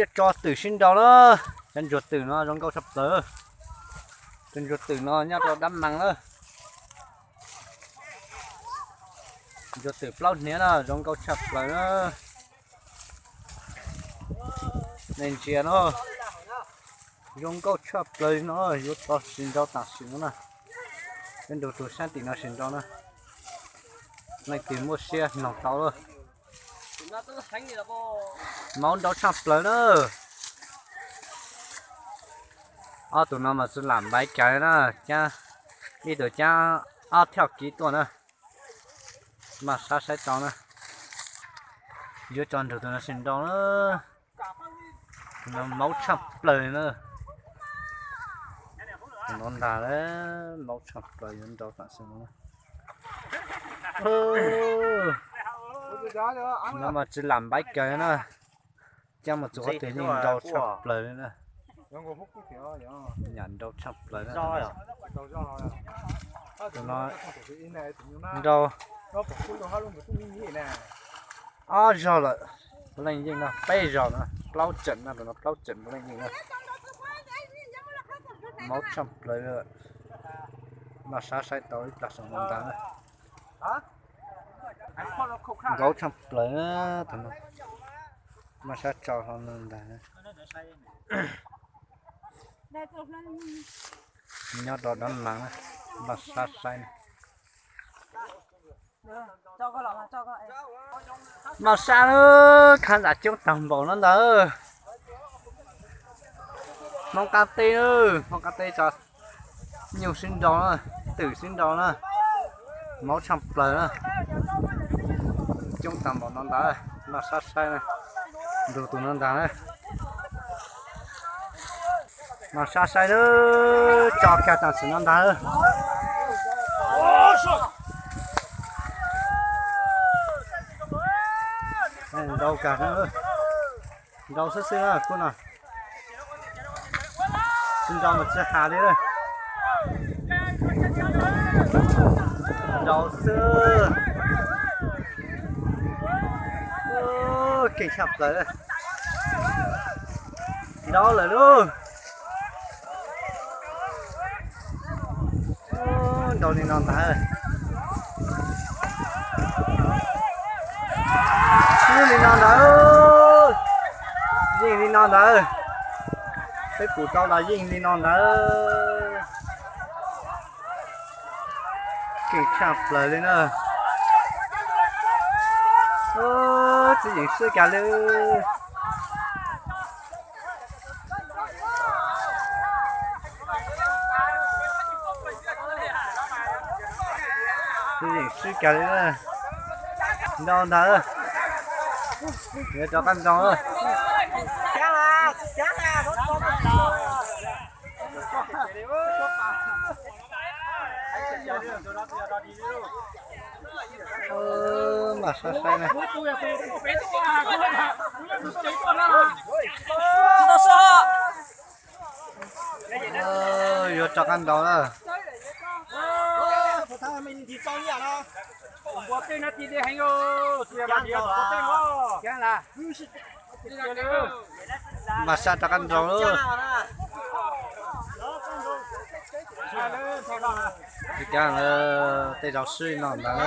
Cov tso twm sib nraus na, cov ntsuag twm no zoo nkauj tshaj plaws. Cov ntsuag twm no nyob rau dab mas na. Ntsuag twm plaub hniav na zoo nkauj tshaj plaws na. Nej ntsia no, zoo nkauj tshaj plaws no, yuav tso sib nraus tam sim no na. Peb nrug tus sab tim no sib nraus na. Leej twg muaj siab mloog tau lawm. Maub nrau tshaj plaws na. Ob tug no mas tsis lam npaiv kawg na, ib tug cab ob thiaj kiv tuaj na. Mas sab saib tau na. Yuav tso nrug tus no sib nraus na. Tus no maub tshaj plaws na. Tus no ntag, maub tshaj plaws yuav nrau tam sim no. Tus no mas tsis lam npaiv kawg na. Cab mus txug qhov twg yeej nrau tshaj plaws li na. Nyam nrau tshaj plaws na. Tus no nrau ob zaug lawm, puav leej yeej no, peb zaug no, plaub tseem no, tus no plaub tseem puav leej yeej no. Maub tshaj plaws, mas sab saib tau ib plag saum no ntag na. Nkaub tshaj plaws na, tus no mas sab tso hlo no ntag. Nyob rau dab mas na, mas sab saib na. Mas sab na, khab zam coob tag npaum no ntag. Hmoob qab teb, Hmoob qab teb tso nyuj sib nrau na, twm sib nrau na, maub tshaj plaws na. Coob tag npaum no ntag, mas sab saib na, nrug tus no ntag na. Mas sab saib na, tso kiag tam sim no ntag. Nrau kag, nrau xwb xwb na, kuj no. Tsis nrau mas tsis has li. Nrau xwb. Keej tshaj plaws. Nrau lawm lauj. Nrau li no ntag. Swb li no ntag. Yeej li no ntag. Peb pum tau los yeej li no ntag. Keej tshaj plaws li na. Txiv yeem swb kag li. Txiv yeem swb kag li. Nrau ntag. Yuav rov qab nrau. Mas sab saib na. Yuav rov qab nrau na. Mas sab rov qab nrau lawm. Cov tej zaum swb li no ntag.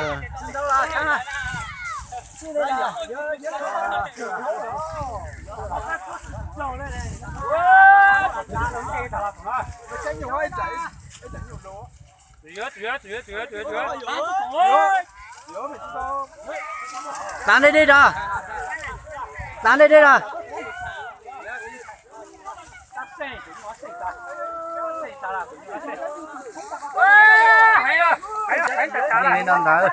Tav deb deb rau. Tav deb deb rau. Yeej li no ntawd.